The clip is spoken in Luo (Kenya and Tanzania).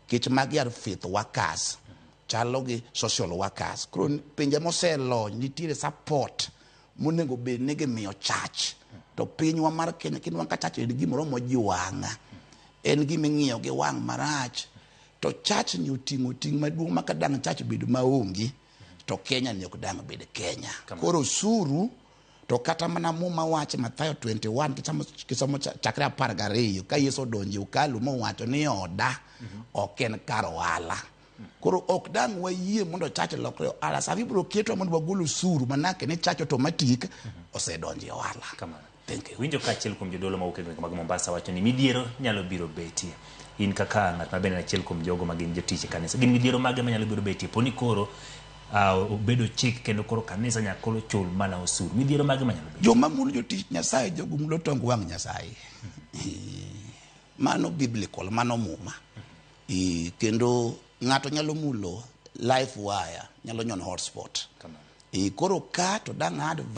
Kech magi are faith workers, chalo gi social workers. Koro pinje moselony nitiere support monego bed ni gimiyo church. To pinywa mar Kenya kinwang' ka church en gimoro mojwang'a. En gima ing'iyo gi wang' marach. To church ni oting'o ting' maduong' ma ka dang' church bedo maonge to Kenya ni ok dang' bed Kenya. Koro osuru to kata mana Muma wacho Mathayo 21 kisomo chakre 12 ka Yesu odonjo e hekalu mowacho ni oda ok en kar ohala. Koro ok dang' wayie mondo church lokre ohala. Sama ibiro ketwa mondo wagol osuru manake ni church automatic osedonjo e ohala. Kamano. Thank you. Winjo ka achiel kuom jodolo mawuok e gwenge mag Mombasa wacho ni midhiero nyalo biro betie. In kaka ng'at ma bende en achiel kuom jogo ma gin jotich e kanisa, gin midhiero mage manyalo biro betie po ni koro obedo chik kendo koro kanisa nyaka koro chul mana osuru? Midhiero mage manyalo betie? Joma mulo jotich Nyasaye jogo mulo tong wang' Nyasaye. Mano biblical, mano Muma. Kendo ng'ato nyalo mulo live wire, nyalo nyono hotspot. Koro ka to dang'